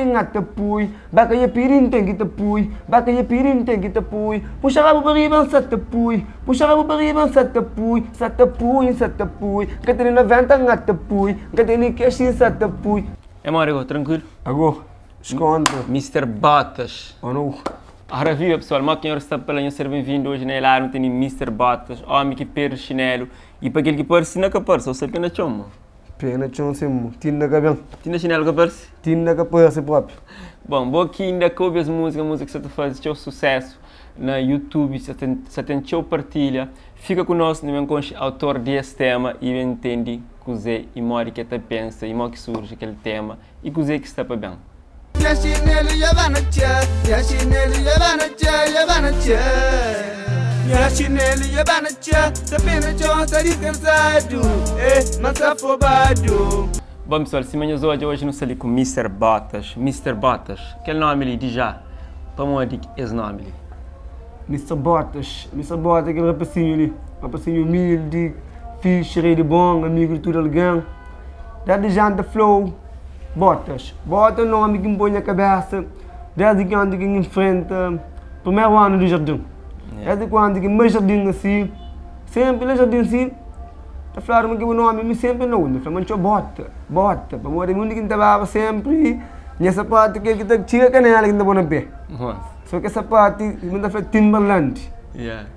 N ta pui, baka nha pidi N ten ki ta pui, baka nha pidi N ten ki ta pui, puxa rabu pa riba N sa ta pui, puxa rabu pa riba N sa ta pui, sa ta pui, N sa ta pui, N ka tene 90 N ta pui, N ka tene cash N sa ta pui. É modi go, trankuilu? Ago, skontra. Mister Botas. Oh no. Ora viva pessoal, mo ki nhor sta pa la nhos ser ben-vindu hoje na el ar nu tene Mister Botas, homi ki perde xinelu y pa kel ki parse na ka parse, ou sta pe na txon mo. Pé na txon sen mo. Tinda ka ben. Tinda xinelu ka parse? Tinda ka parse propi. Bon, bo ki inda ka obi es múzika, múzika ki sa ta faze txeu susésu na YouTube, sa ten, sa ten txeu partilha, fika ku nos, nu ben konxe autor di es tema y ben ntende kuzê y modi ki el ta pensa y modi ki surji kel tema y kuzê ki sta pa ben. Nha xinelu dja ba na txê Nha xinelu dja ba na txê, dja ba na txê Nha xinelu dja ba na txê Sa pé na txon sta diskansadu Eh, ma sta fobadu. Bon pessoal, sima nhos odja hoje nu sta li ku Mister Botas, Mister Botas, kel nomi li dija, pamodi es nomi li? Mister Botas, Mister Botas é kel rapasinhu li, rapasinhu umildi, fixi, rei di bon, amigu di tudu algen. Desdi janta flou Botas. Bota é nomi ki N poi nha kabesa desdi kantu ki N infrenta primeru anu di jardin. Desdi kantu ki N bai jardin asi, senpri na jardin si, ta fladu ma ki bu nomi, mi senpri N obi, fla ma N txoma Bota, Bota, pamodi undi ki N ta baba senpri nha sapatu kel ki ta txiga kanela ki N ta poi na pe. So kes sapatu ki N ta fla Timberland.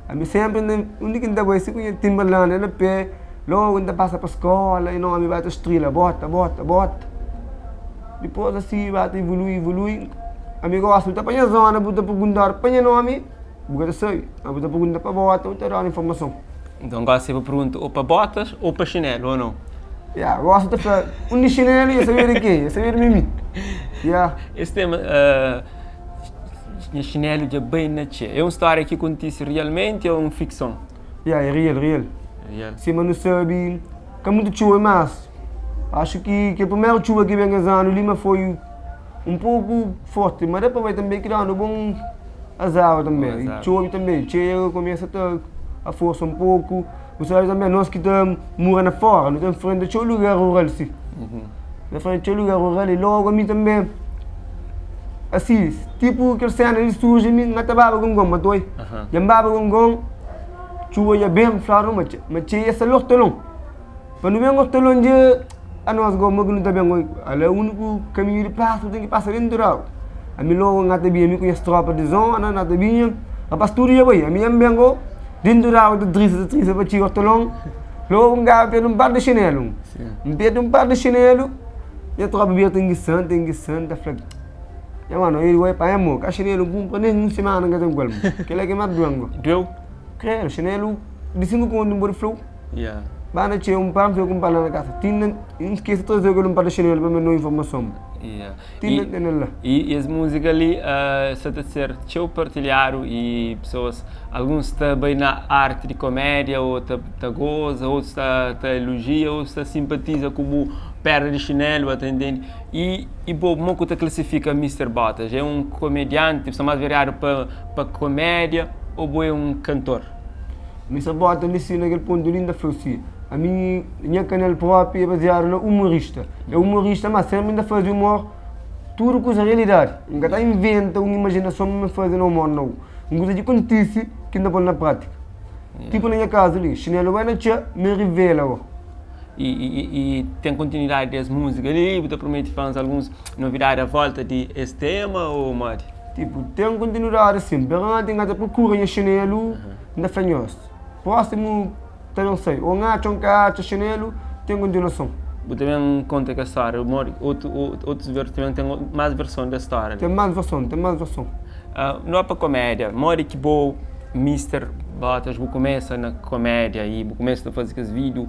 Ami senpri undi ki N ta bai si ku nha Timberland na pe. Logu N ta pasa pa skola i nomi ba ta strila, bota, bota, bota. Dipôs asi ba ta ivolui, ivolui. Ami gosi bu ta panha zona bu ta perguntadu pa nha nomi, bu ka ta sabe. Ma bu ta pergunta pa bota, bu ta dadu informason. Nton gosi bu pergunta ô pa botas ô pa xinelu, ô nau? Ya, gosi bu ta fla undi xinelu ya sabe di kenha, ya sabe di mimi. Ya. Es tema Nha xinelu dja bai na txê. É un stória ki kontise rialmenti ô é un fikson? Ya, é real, real. Real. Sima nu sabe, ka mutu txuba mas axu ki kel primeru txuba ki ben es anu li ma foi un poku forti, ma da pa bai tanbe ki danu bon azar tanbe. Bon azar. Txobi tanbe, txeia kumesa ta aforsa un poku. Bu sabe tanbe nos ki ta mora na fora, nu ta nfrenta txeu lugar rural si. Nu ta nfrenta txeu lugar rural i logu ami tanbe asi, tipu kel sena li surji mi N ka ta baba gongon, ma toi dja N baba gongon. Txuba dja ben, fladu ma ma txeia sta la Hortolon. Pa nu ben Hortolon dja anos go ma ki nu ta ben oi. Ala uniku kaminhu di pasa, bu ten ki pasa dentu di agu. Ami logu N ta binha mi ku nhas tropa di zona, N ta binha, rapas tudu dja bai. Ami N ben go dentu di agu ta trisa ta trisa pa txiga Hortolon. Logu N gaba perde un par di xinelu. N perde un par di xinelu, nha tropa bira ta ingisan, ta ingisan, ta fla, Nha mano, el bai panha mo, ka xinelu N kunpra nen un simana N ka ten ku el. Kila ki mas duen go. Dueu? Credo, xinelu di 5 kontu N pode fla-u. Yeah. Ba na txeu un par, N fika ku un par la na kasa. Ti na, N skese traze-u kel un par di xinelu pa mi no informason. Yeah. Ti na tene-l la. I es múzika li sta ta ser txeu partilhadu i pesoas, alguns ta bai na arti di komédia ô ta ta goza, otus ta ta elojia, otus ta simpatiza ku bu perda di xinelu, ba ta intende. I i bo, mo ku ta klasifika Mister Botas? É un komedianti, sta más variadu pa pa komédia ô bo é un kantor? Mister Botas li si na kel pontu li N ta fla-u si, ami nha kanal propi é baziadu na umorista. É umorista ma senpri N ta faze umor tudu kuza realidadi. N ka ta inventa un imajinason pa mi faze na umor nau. Un kuza ki kontise ki N ta pô-l na prátika. Tipu na nha kazu li, xinelu bai na txia, mi rivela o. I, i, i ten kontinuidadi di es múzika li? Bu ta promete fans alguns novidadi a volta di es tema ô modi? Tipu, ten kontinuidadi sin. Peranti N ka ta prokura nha xinelu, N ta fla nhos, prósimu ta ben sai. Ô N atxa ô N ka atxa xinelu, ten kontinuason. Bu ta ben konta kel stória, modi otu, otus ver, ta ben ten más verson des stória li? Ten más verson, ten más verson. Nu ba pa komédia, modi ki bo Mister Botas bu kumesa na komédia i bu kumesa ta faze kes vídiu,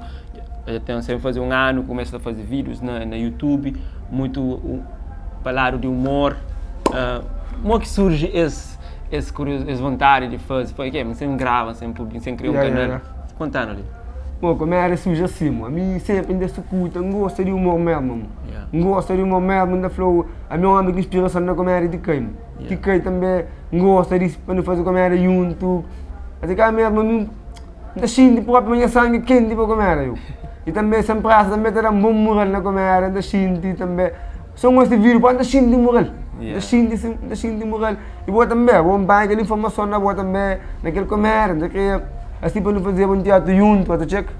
dja ten sen faze un anu ku kumesa ta faze vídius na na YouTube, mutu pa ladu di umor, mo ki surji es es es vontadi di faze, foi ke sen grava, sen publika, sen kria un kanal, kontanu li. Mo komédia surji asi mo, ami senpri N ta sukuta, N gosta di umor mesmu mo, N gosta di umor mesmu, N ta fla-u ami omi ki inspirason na komédia ti kai mo. Ti kai tanbe N gosta di pa nu faze komédia juntu. Asi ka mesmu ami N ta xinti propi ma nha sangi kenti pa komédia yo. I tanbe Sem Pressa tanbe ta da-m bon mural na komédia, N ta xinti tanbe. Só N gosta di vídiu pamodi N ta xinti mural. N ta xinti N ta xinti mural. I bo tanbe, bo npanha kel informason na bo tanbe, na kel komédia. N ta kria asi pa nu fazeba un tiatru juntu, ba ta txeka.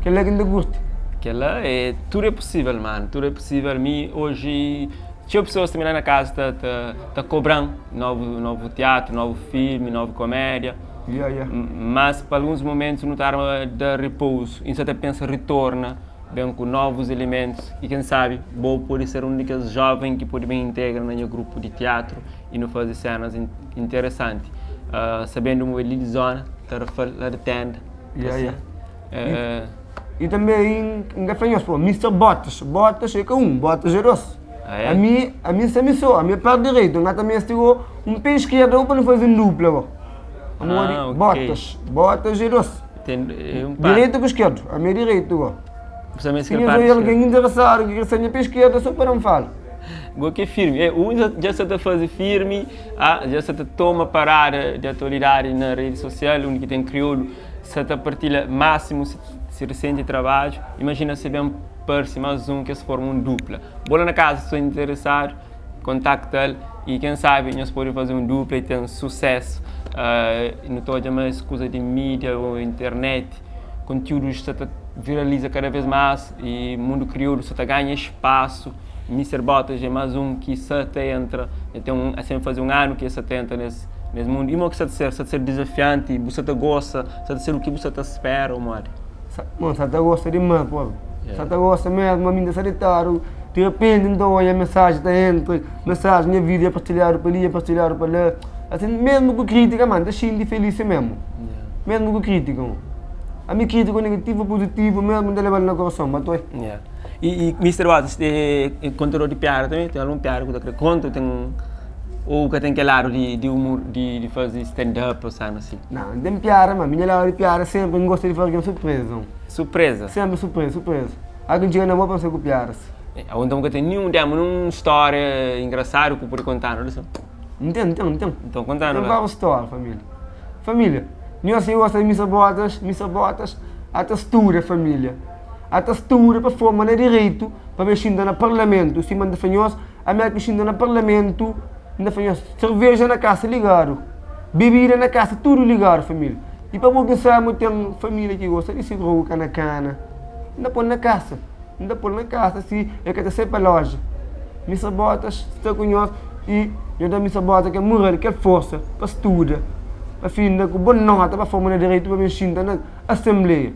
Kel-la ki N ta kurti. Kel-la é, tudu é pusível, mano, tudu é pusível. Mi oji, txeu pesoas tanbe la na kaza ta ta ta kobra-m novu novu tiatru, novu filmi, novu komédia. Mas pa alguns momentus nu ta arma da repouzu i nu sa ta pensa ritorna. Ben ku novus elementus i ken sabi bo pode ser un di kes joven ki pode ben integra na nha grupu di tiatru i nu faze senas interesanti sabendu ma bo é li di zona Tarrafal la di tenda I tanbe N ka fla nhos po Mister Botas Botas é ka un Botas é dos ami ami N sta mi so ami é par direitu N ka ta meste go un pé iskerda go pa nu faze un dupla go pamodi Botas Botas é dos. Direita ku eskerdu? Ami é direitu go. Si nhos odja algen interesadu ki kre ser nha pé eskerda, so pa da-m fala. Go ki é firmi. É, un dja sa ta faze firmi, ah, dja sa ta toma parada di atualidadi na redi sosial, undi ki ten kriolu, sa ta partilha másimu si resenti trabadju. Imajina si ben parse más un ki es forma un dupla. Bo la na kaza si sta interesadu. kontakta-l y ken sabi nhos pode faze un dupla y ten susesu. Nu ta odja ma es kuza di mídia ô internet, kontiúdu sta ta viraliza kada vez más y mundu kriolu sta ta ganha spasu. Mister Botas é más un ki sa ta entra, el ten un, sen faze un anu ki el sa ta entra nes nes mundu. Y mo ki sa ta ser? Sa ta ser dizafianti? Bu sa ta gosta? Sa ta ser u ki bu sa ta spera ô modi? Sa ta gosta dimás, pô. Sa ta gosta mesmu, ami nta sta ditadu, di repenti nta oia mensaji ta entra, mensaji nha vida é partilhadu pa li, é partilhadu pa la, asin mesmu ku kritika ma nta xinti felis si mesmu, mesmu ku kritika ami kritika negativu ou puzitivu mesmu nta lebal na korason ma toi. I Mister Botas é kontador di piada tanbe? Ten algun piada ku ta kre konta? Ten ou ka ten kel ladu di umur di fazi stand up ou sena si? Nau, n ten piada ma mi nha ladu di piada senpri n gosta di fazi algen surpreza. Surpreza. Sempre surpresa, surpresa. Algin txiga na bo pa nsa ku piadas. Ou então ka ten ninhun demo, ninhun storia engrasadu ku pudi kontanu li so? N ten, n ten, n ten. Então kontanu la. Ten várius storia, família. Família, nhos ki gosta di Mister Botas, Mister Botas ata studa, família. Ata studa pa forma na direitu, pa ben xinta na parlamentu. Sima N ta fla nhos, ami ki xinta na parlamentu, N ta fla nhos, serveja na kasa ligadu, bebida na kasa tudu ligadu, família. I pa bo ki sabe ma ten família ki gosta di si grogu kana kana, N ta pô-l na kasa, N ta pô-l na kasa si el ka ta sai pa loja. Misa Botas sta ku nhos i nhos da Misa Botas kel mural, kel forsa pa studa, pa finda ku bon nota, pa forma na direitu, pa ben xinta na asenbleia.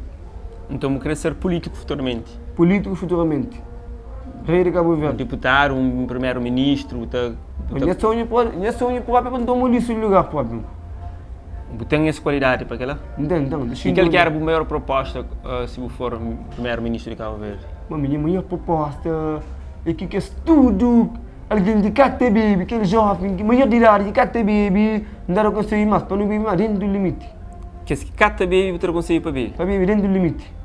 Nton bu kre ser pulítiku futuramenti? Pulítiku futuramenti. Rei di Kabu Verdi. Un diputadu, un primeru ministru, bu ta. Nha sonhu, nha sonhu propi é pa N toma lisi di lugar propi. Bu ten es kualidadi pa kila? N ten, N ten. I kal ki era bu maior proposta si bu for primeru ministru di Kabu Verdi? Bom, minha maior proposta é ki kes tudu algen ki ka ta bebe, kel joven ki maior di idadi ki ka ta bebe, N ta da konsedju mas pa nu bebe mas dentu di limiti. Kes ki ka ta bebe bu ta da konsedju pa bebe? Pa bebe dentu di limiti.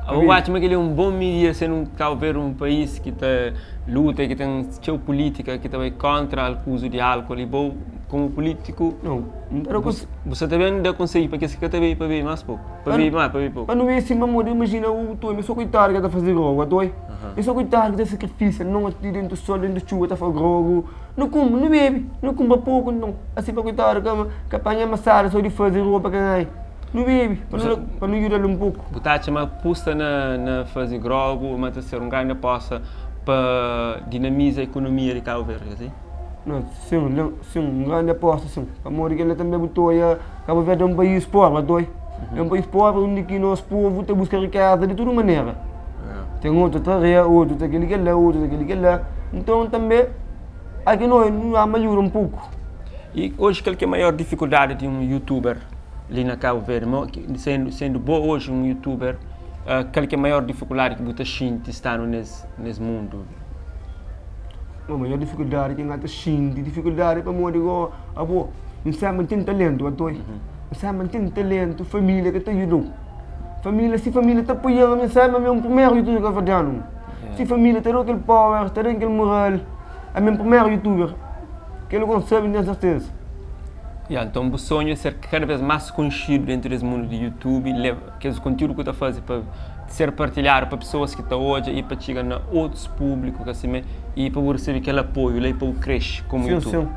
Abo bu atxa ma kel-li é un bon midida sendo un Kabu Verdi un país ki ta luta i ki ten txeu pulítika ki ta bai kóntra uzu di álkol i bo komu pulítiku bu sta ta ben da konsedju pa kes ki ka ta bebe pa bebe más poku, pa bebe más, pa bebe poku. Pa nu bebe sima modi, imajina u toi mi so koitadu ki ta faze grogu atoi mi so koitadu ki ta sakrifisa noti dentu sol dentu txuba ta faze grogu nu kunpra nu bebe nu kunpra poku nton asi pa koitadu ka panha amasada so di faze rua pa ka ganha. Nu bebe pa nu djuda-l un poku. Bu ta atxa ma pusta na faze grogu ma ta ser un grandi aposta pa dinamiza ekonomia di Kabu Verdi, ka si? Não, sin, sin, un grandi aposta sin. Pamodi kel-la tanbe bu ta oia Kabu Verdi é un país pobri, ta oi? É un país pobri undi ki nos povu ta buska rikeza di tudu manera. Ten otu ta ria, otu ta kel-li kel-la, otu ta kel-li kel-la. Nton tanbe aki no nu ama djuda un poku. I oji kal ki é maior difikuldadi di un youtuber? Li na Kabu Verdi, mo ki sendu sendu bo oji un youtuber, kal ki é maior difikuldadi ki bu ta xinti stanu nes nes mundu? Bom, maior difikuldadi ki N ta xinti, difikuldadi pamodi go abo N sema N ten talentu atoi, N sema N ten talentu, familia ka ta djudau, familia si familia ta apoian ami N sema ami é un primeru youtuber kabuverdianu, si familia ta dau kel power, ta dan kel moral, ami é un primeru youtuber, kel ku N sabi N ten serteza. Ya, nton bu sonhu é ser kada bes más konxidu dentu des mundu di YouTube, leba kes kontiúdu ku ta faze pa ser partilhadu pa pesoas ki ta odja i pa txiga na otus públiku ka simé i pa bu resebe kel apoiu la i pa bu kresce komu Sim, youtuber. sim.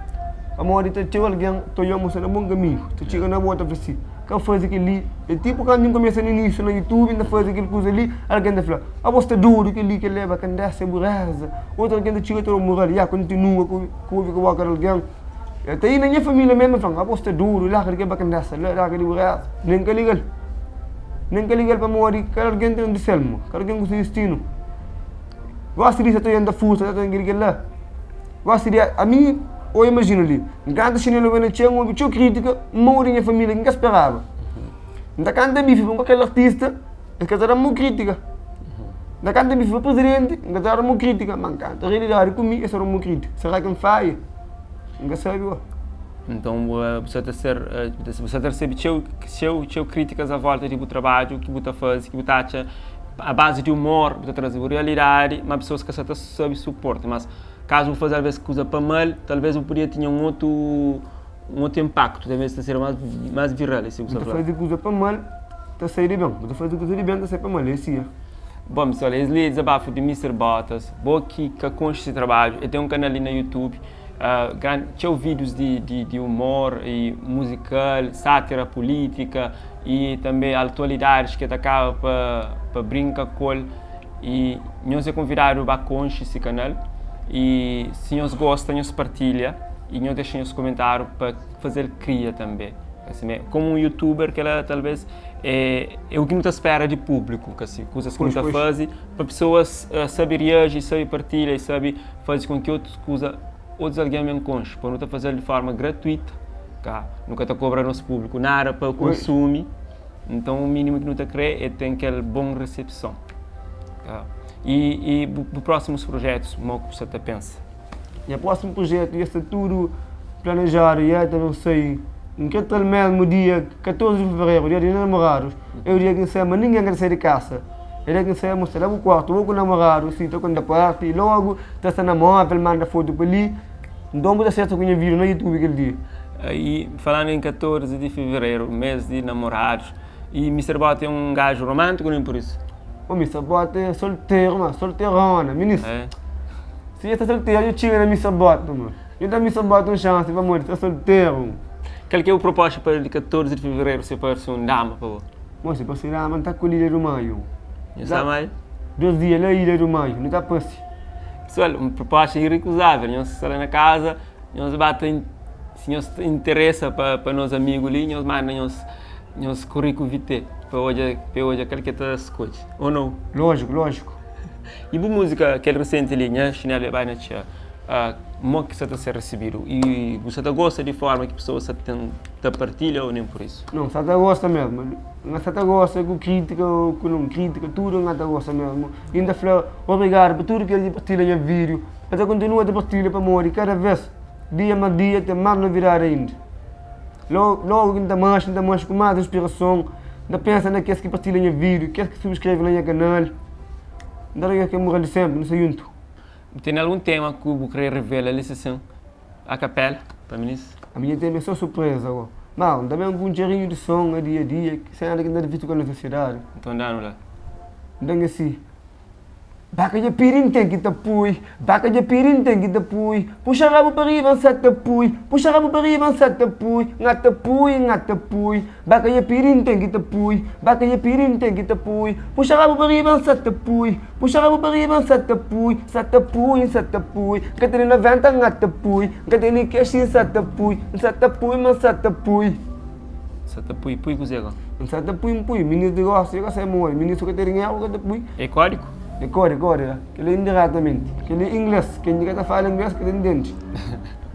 Pamodi ta txeu algen ta odja ma bu sta na bon kaminhu, ta txiga na bo ta fla si, ka faze kel-li. É tipu kantu N kumesa na inísiu na YouTube, N ta faze kel kuza li, algen ta fla, abo sta dodu, kel-li, kel-la é bakandesa, é bureza. Otu algen ta txiga ta da-u mural, ya, kontinua ka obi ku boka di algen. Ta inda nha família mesmu fla-m, abo sta dodu, larga di kel bakandesa la, larga di bureza. Nen ka liga-l. Nen ka liga-l pamodi kada algen ten di sel, mo. Kada algen ku se distinu. Gosi di sa ta yenta fursa, sa ta kel kel-la. Gosi di ami, ô imajina li, N kanta xinelu ben na txeu, N obi txeu krítika, mau di nha família ki N ka speraba. N ta kanta bife pa un kel artista, es ka ta da-m mau krítika. N ta kanta bife pa prizidenti, N ka ta da-m mau krítika, ma N kanta realidadi ku mi, es ta da-m mau krítika. Será ki N fadja? N ka sabe gó. Nton bu sa ta ser, bu sa ta resebe txeu, txeu, txeu krítikas a volta di bu trabadju ki bu ta faze, ki bu ta atxa a bazi di umor, bu ta traze bu realidadi, ma pesoas ka sa ta sabe suporta. Mas kazu bu faze alvês kuza pa mal, talvês bu podia tinha un otu, un otu inpaktu, talvês ta ser más, más viral, é si bu Bu sa ta fla. faze kuza pa mal, ta sai di ben, bu ta faze kuza di ben, ta sai pa mal, é si. Bom pessoal, es li é dezabafu di Mister Botas, bo ki ka konxe se trabadju, el ten un kanal li na YouTube, Gran txeu vídius di di di umor i muzikal, sátira pulítika i tanbe altualidadis ki el ta kaba pa pa brinka ku el i nhos é konvidadu ba konxe si kanal i si nhos gosta nhos partilha i nhos dexa nhos kumentáriu pa faze-l kria tanbe asi komu un youtuber kela talvez é é u ki nu ta spera di públiku kasi kuzas ki nu ta faze pa pesoas sabe reaji sabe partilha i sabe faze kon ki otus kuza otus algen ben konxe pa nu ta faze-l di forma gratuita ka nu ka ta kobra nos públiku nada pa konsumi nton u minimu ki nu ta kre é ten kel bon resepson ka i i bu próximus projetus mo ku sa ta pensa? Nha prósimu projetu dja sta tudu planejadu ya ta ben sai N kre tra-l mesmu dia 14 di fevereru, dia di namoradus é o dia ki N sai ma ningen ka ta sai di kasa é dia ki N sai ma sta la bu kuartu bo ku namoradu si ta konta parti logu ta sta na móvel manda fotu pa li nton bu ta serta ku nha vídiu na youtube kel dia. I falandu em 14 di fevereru, mês di namoradus, i Mister Bota é un gaju romántiku nen pur isu? Ô Mister Bota é solteru ma, solterona, minis. Si dja sta solteru dja txiga na Mister Bota ma. Dja da Mister Bota un xansi pamodi sta solteru. Kal ki é bu proposta pa di 14 di fevereru si parse un dama pa bo? Mo si parse dama N ta ku Ilha do Maio. Nhu sta mai? 2 dia la Ilha do Maio, nu ta parse. Pesoal, un proposta irrekuzável, nhos sta la na kaza, nhos ba ta si nhos interesa pa nos amigu li, nhos manda nhos nhos curriculo vitae pa odja pa e odja kal ki e ta skodje, ou nau? Lójiku, lójiku. I bu múzika kel resenti li, Nha Xinelu E Bai Na Txia, mo ki sa ta ser risibidu? I bu sa ta gosta di forma ki pesoas sa ten ta partilha ou nen pur isu? Nau, sa ta gosta mesmu. N sa ta gosta ku krítika ou ku non krítika, tudu N ta gosta mesmu. I N ta fla obrigadu pa tudu kes ki partilha nha vídiu. N ta kontinua ta partilha pamodi kada vês, dia más dia, ten más novidadi ainda. Logu ki N ta manxe, N ta manxe ku más inspirason. N ta pensa na kes ki partilha nha vídiu, kes ki subskreve na nha kanal. N ta da nhos kel mural di sénpri, nu sta djuntu. Bu tene algun tema ku bu kre revela li si sin a kapela pa minis? Ami nha tema é so surpresa go. Ma N ta ben ku un txerinhu di son a dia a dia, ki sena ki N ta divirti ku el na sosiedadi. Nton danu la. Nton é si. Baka dja pidi N ten ki ta pui Baka dja pidi N ten ki ta pui Puxa rabu pa riba N sa ta pui Puxa rabu pa riba N sa ta pui N a ta pui, N a ta pui Baka dja pidi N ten ki ta pui Baka dja pidi N ten ki ta pui Puxa rabu pa riba N sa ta pui Puxa rabu pa riba N sa ta pui Sa ta pui, N sa ta pui N ka tene 90 N a ta pui N ka tene kex N sa ta pui N sa ta pui ma N sa ta pui. Sa ta pui, pui kuzê go? N sa ta pui, N pui. Minis di gosi ka sai modi. Minis su ka ten dinheru ka ta pui. É kódigu? É kódigu, kódigu. Kel-li é indiretamenti. Kel-li é ingles. Ken ki ka ta fala ingles ka ta intende.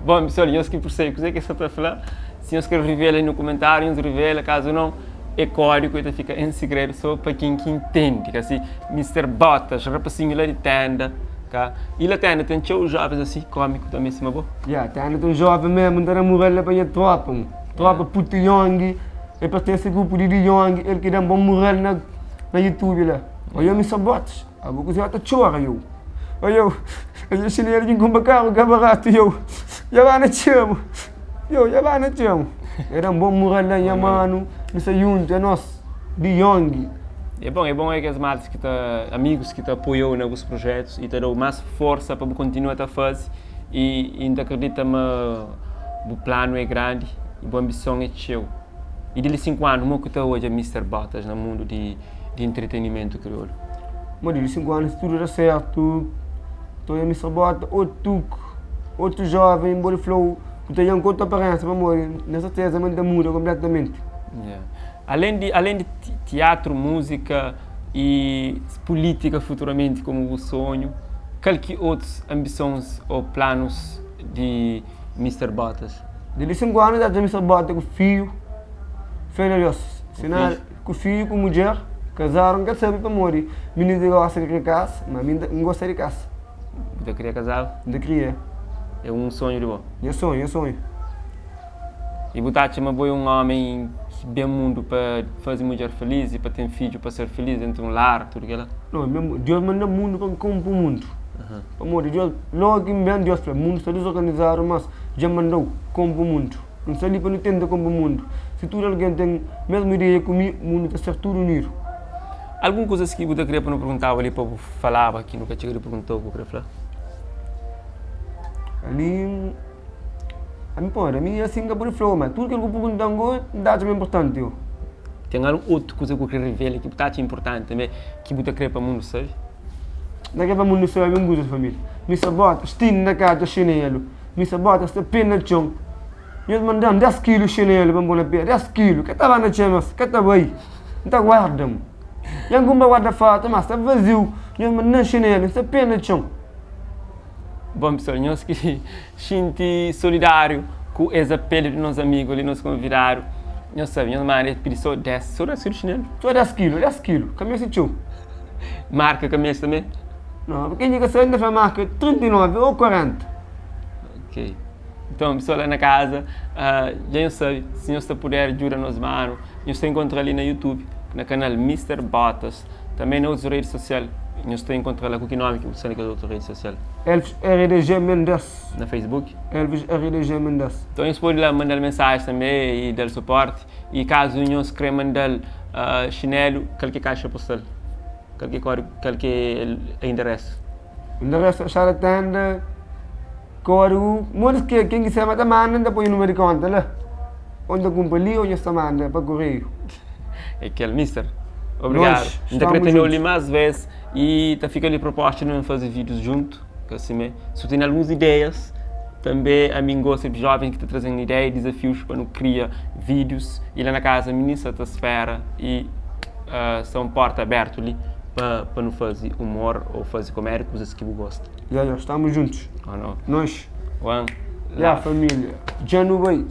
Bon, pesoal, nhos ki persebe kuzê ki es sa ta fla, si nhos kre rivela li na kumentáriu, nhos rivela, kazu nau, é kódigu e ta fika en segredu so pa ken ki intende. Ka si, Mister Botas, rapasinhu la di ténda, ka? I la ténda ten txeu jovens asi, kómiku tanbe sima bo? Ya, ténda ten joven mésmu, N ta da mural la pa nha trópa. Tropa puto Yong, el pertense grupo di di Yong, el ki dan bon mural na na youtube la. Oiô mi sa botas, abo kuzê ta txora yo. Oiô, es é xinelo ki nkunpra karu ka baratu yo. Ya ba na txemu, yo ya ba na txemu. El dan bon mural la nha manu, nu sta juntu, é nos di Yong. É bon, é bon é kes maltas ki ta, amigus ki ta apoiau na bus projetus y ta dau mas forsa pa bu kontinua ta faze y y N ta akredita ma bu planu é grandi y bu ambison é txeu. Y di li 5 anu, mo ku ta odja Mister Botas na mundu di di entretenimentu kriolu? Mo di li 5 anu si tudu da sertu, ta odja Mister Bota otu otu joven, bo di flau bu ta odjan ku otu aparensa pamodi na serteza ma N ta muda konpletamenti. Yeah. Alén di alén di tiatru, múzika y pulítika futuramenti komu bu sonhu, kal ki otus anbisons ô planus di Mister Botas? Di li 5 anu ta Mister Bota ku fiu, fé na Deus, si na ku fiu ku mudjer, kazadu N ka sabi pamodi minis di gosi ka kre kasa, ma mi N gosta di kasa. Bu ta kria kazadu? N ta kria. É un sonhu di bo? Nha sonhu, nha sonhu. I bu ta atxa ma bo é un ómi ki ben mundu pa faze mudjer filís i pa ten fidju pa ser filís dentu un lar, tudu kel-la? Nau, mi Deus manda mundu pa N konpo mundu. Pamodi Deus, logu ki N ben, Deus fla, mundu sta dizorganizadu, mas dja N manda-u konpo mundu. N sta li pa nu tenta konpo mundu. Si tudu algen ten mesmu ideia ku mi, mundu ta ser tudu unidu. Algun kuzas ki bu ta kria pa nu perguntaba li pa bu falaba ki nu ka txiga di perguntau ku kre fla? Ali. Ami pode, ami asin ka pode fla-u, ma tudu kel ku pergunta-m go, N ta atxa ma é inportanti yo. Ten algun otu kuza ku kre revela ki bu ta atxa inportanti tanbe ki bu ta kre pa mundu sabe? N ta kre pa mundu sabe un kuza família, mi sa bota stin na katxa xinelu, mi sa bota sta pe na txon, nhos manda-m 10 kilu xinelu pa N pô na pe, 10 kilu, ka ta ba na txon mas, ka ta bai, N ta guarda-m. Nha N kunpra guarda-fatu mas sta vaziu, nhos manda-m xinelu, N sta pe na txon. Bon pessoal, nhos ki xinti solidáriu ku es apelu di nos amigu li, nos konvidadu, nhos sabe, nhos manda es pidi so 10, so 10 kilu xinelu? So 10 kilu, 10 kilu, ka meste txeu. Marka ka meste tanbe? Nau, pa kenha ki ka sabe, N ta fla marka 39 ou 40. Ok, nton pessoal la na kaza, dja nhos sabe, si nhos ta puder djuda nos manu, nhos ta enkontra li na YouTube, na kanal Mister Botas. Tanbê na otus redi sosial, nhos ta enkontra la ku ki nómi ki bu sta na kes otu redi sosial? Elvis RDG Mendes. Na Facebook? Elvis RDG Mendes. Nton nhos pode la manda-l mensaji tanbê i da-l suporti. I kazu nhos krê manda-l xinelu, kal ki é kaxa postal? Kal ki é kódigu, kal ki é enderesu? Enderesu, Achada Tenda, kódigu, modi ki ken ki sabe ta manda, N ta poi númeru di kónta la. Ô N ta kunpra li ô nhos ta manda pa koreiu. É kel, mister. Obrigado. Nós N ta kre estamos tene-u li juntos. más vez y ta fika li proposta di nu faze vídeos juntu, ka simé. Si bu tene alguns ideias, tanbe ami N gosta di jovens ki ta traze-m ideia y dizafius pa nu kria vídeos. Y la na kaza minis sa ta spera y sta un porta abertu li pa pa nu faze humor ô faze komédia, kuzas ki bu gosta. Ya, ya, estamos juntos. Ô no? Nós. One Ya, love. família. Dja nu bai.